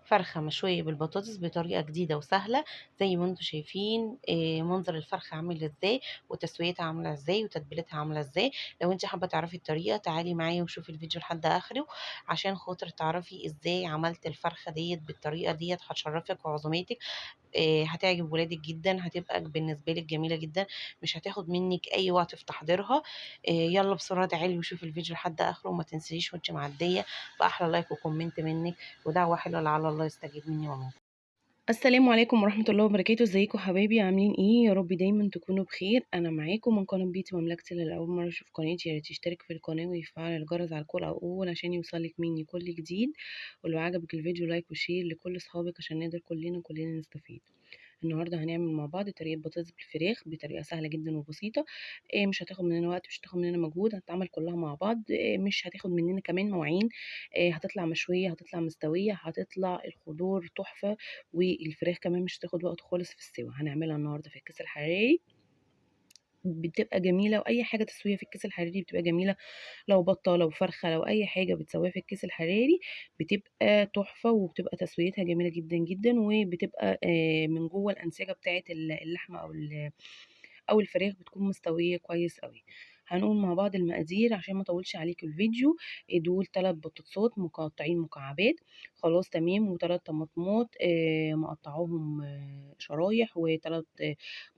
فرخة مشوية بالبطاطس بطريقة جديدة وسهلة زي ما انتم شايفين. منظر الفرخة عامل ازاي، وتسويتها عاملة ازاي، وتتبيلتها عاملة ازاي. لو انت حابة تعرفي الطريقة تعالي معايا وشوفي الفيديو لحد اخره عشان خاطر تعرفي ازاي عملت الفرخة ديت بالطريقة ديت. هتشرفك وعزوماتك، هتعجب ولادك جدا، هتبقى بالنسبة لك جميلة جدا، مش هتاخد منك اي وقت في تحضيرها. يلا بسرعة تعالي وشوفي الفيديو لحد اخره، وما تنسيش وانت معدية باحلى like و comment منك ودعوة حلوة لعل الله يستجيب مني ومنكم. السلام عليكم ورحمة الله وبركاته. ازيكم حبايبي، عاملين ايه؟ يا رب دايما تكونوا بخير. انا معاكم من قناة بيتي مملكتي. اللي اول مرة يشوف قناتي يا ريت يشترك في القناة ويفعل الجرس على الكل او اول عشان يوصلك مني كل جديد. ولو عجبك الفيديو like و share لكل اصحابك عشان نقدر كلنا نستفيد. النهارده هنعمل مع بعض طريقه بطاطس بالفراخ بطريقة سهلة جدا وبسيطة، مش هتاخد مننا وقت، مش هتاخد مننا مجهود، هتتعمل كلها مع بعض، مش هتاخد مننا كمان مواعين، هتطلع مشوية، هتطلع مستوية، هتطلع الخضار تحفة، والفراخ كمان مش هتاخد وقت خالص في السوا. هنعملها النهارده في الكيس الحراري، بتبقى جميلة، واي حاجة تسويها في الكيس الحراري بتبقى جميلة، لو بطه لو فرخة لو اي حاجة بتسويها في الكيس الحراري بتبقى تحفة، وبتبقى تسويتها جميلة جدا جدا، وبتبقى من جوه الانسجة بتاعه اللحمة او الفراخ بتكون مستوية كويس قوي. هنقول مع بعض المقادير عشان ما اطولش عليكم الفيديو. دول 3 بطاطسات مقطعين مكعبات، خلاص تمام، وتلات طماطمات، مقطعاهم، شرايح، وتلات،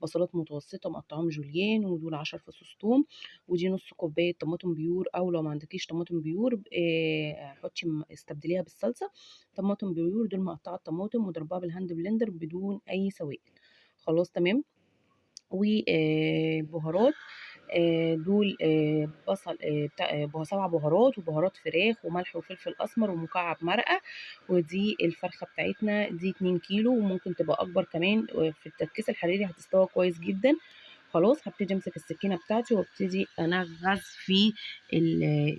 بصلات متوسطه مقطعاهم جوليان، ودول 10 فصوص توم، ودي نص كوباية طماطم pure، او لو ما عندكيش طماطم pure، استبدليها بالصلصه طماطم pure. دول مقطعه الطماطم وضربها بال hand blender بدون اي سوائل، خلاص تمام. وبهارات، دول، بصل، بتاع، 7 بهارات، وبهارات فراخ، وملح وفلفل اسمر، ومكعب مرقه. ودي الفرخه بتاعتنا دي 2 كيلو، وممكن تبقى اكبر كمان. في التكيس الحراري هتستوى كويس جدا. خلاص هبتدي امسك السكينة بتاعتي وابتدي انغز في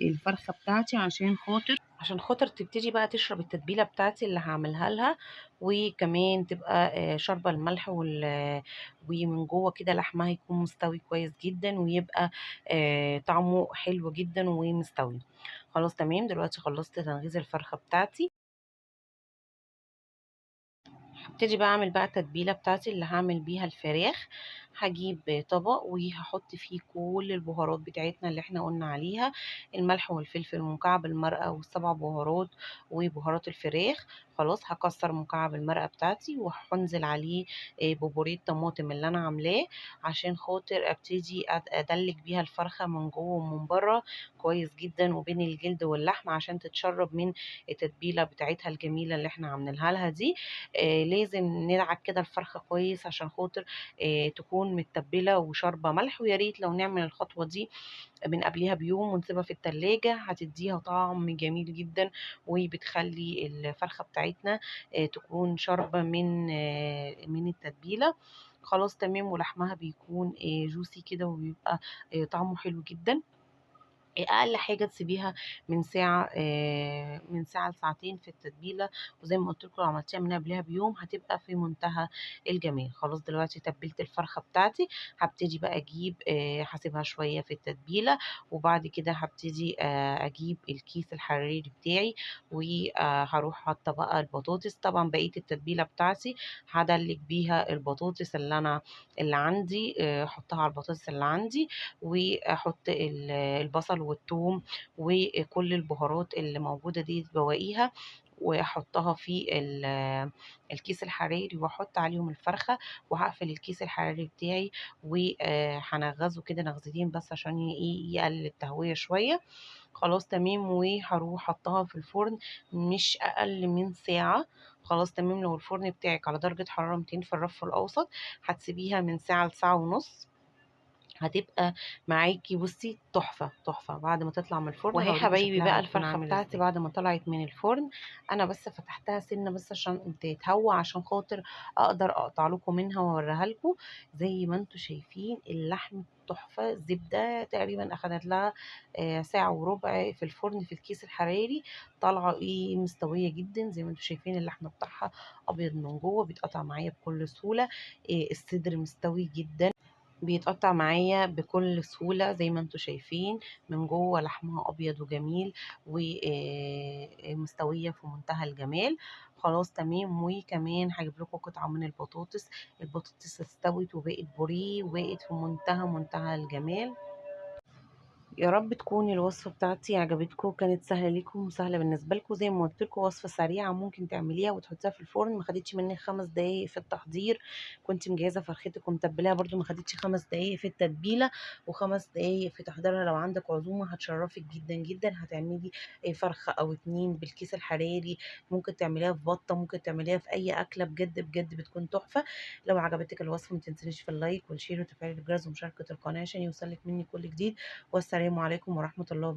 الفرخه بتاعتي عشان خاطر تبتدي بقى تشرب التتبيله بتاعتي اللي هعملها لها، وكمان تبقى، شاربه الملح ومن جوه كده لحمها يكون مستوي كويس جدا، ويبقى، طعمه حلو جدا ومستوي. خلاص تمام. دلوقتي خلصت تنغيز الفرخه بتاعتي، هبتدي بقى اعمل بقى التتبيله بتاعتي اللي هعمل بيها الفراخ. هجيب طبق وهحط فيه كل البهارات بتاعتنا اللي احنا قلنا عليها، الملح والفلفل ومكعب المرقه والسبع بهارات وبهارات الفراخ. خلاص هكسر مكعب المرقه بتاعتي وهنزل عليه، ببوريه طماطم اللي انا عاملاه عشان خاطر ابتدي ادلك بيها الفرخه من جوه ومن بره كويس جدا، وبين الجلد واللحم عشان تتشرب من التتبيله بتاعتها الجميلة اللي احنا عاملينها لها دي. لازم ندعك كده الفرخه كويس عشان خاطر، تكون متبله وشاربه ملح. ويا ريت لو نعمل الخطوة دي من قبلها بيوم ونسيبها في التلاجة، هتديها طعم جميل جدا، وبتخلي الفرخه بتاعتنا، تكون شاربه من التتبيله. خلاص تمام. ولحمها بيكون، جوسي كده، وبيبقى، طعمه حلو جدا. اقل حاجة تسيبيها من ساعة لساعتين في التتبيله، وزي ما قلت لكم لو عملتيها من قبلها بيوم هتبقى في منتهى الجمال. خلاص دلوقتي تبلت الفرخه بتاعتي، هبتدي بقى اجيب، هسيبها شوية في التتبيله، وبعد كده هبتدي، اجيب الكيس الحراري بتاعي، وهروح حاطه بقى البطاطس. طبعا بقية التتبيله بتاعتي هدلك بيها البطاطس اللي عندي، احطها على البطاطس اللي عندي، واحط البصل والثوم وكل البهارات اللي موجودة دي بواقيها، واحطها في الكيس الحراري، واحط عليهم الفرخة، وهقفل الكيس الحراري بتاعي وهنغزه كده نغزتين بس عشان يقلل التهوية شوية. خلاص تمام. وهروح حطها في الفرن مش اقل من ساعة. خلاص تمام. لو الفرن بتاعك على درجة حرارة 200 في الرف الاوسط هتسيبيها من ساعة لساعة ونص، هتبقى معاكي بصي تحفة تحفة بعد ما تطلع من الفرن. وهي هوريكي حبايبي شكلها بقى هيكون الفرخه عامل بتاعتي ازاي. بعد ما طلعت من الفرن، انا بس فتحتها سنة بس عشان تتهوى، عشان خاطر اقدر اقطع لكم منها واوريها لكم. زي ما انتم شايفين اللحم تحفة، زبدة تقريبا اخدت لها، ساعة وربع في الفرن في الكيس الحراري، طالعه مستوية جدا. زي ما انتم شايفين اللحم بتاعها ابيض من جوه، بيتقطع معايا بكل سهولة، الصدر مستوي جدا. بيتقطع معايا بكل سهولة زي ما انتم شايفين، من جوه لحمها ابيض وجميل ومستوية في منتهى الجمال. خلاص تمام. وكمان هجيب لكم قطعة من البطاطس، البطاطس استوت وبقت بوريه وبقت في منتهى الجمال. يا رب تكون الوصفة بتاعتي عجبتكم، كانت سهلة ليكم وسهلة بالنسبة لكم. زي ما قلت لكم وصفة سريعة ممكن تعمليها وتحطيها في الفرن، ما خدتش مني 5 دقايق في التحضير. كنت مجهزة فرختك ومتبلاها برده، ما خدتش 5 دقايق في التتبيلة و5 دقايق في تحضيرها. لو عندك عزومة هتشرفك جدا جدا، هتعملي فرخة او 2 بالكيس الحراري، ممكن تعمليها في بطة، ممكن تعمليها في اي اكلة، بجد بجد بتكون تحفة. لو عجبتك الوصفة ما تنسيش في ال like وال share وتفعيل الجرس ومشاركة القناة عشان يوصلك مني كل جديد. والسلام عليكم ورحمة الله وبركاته.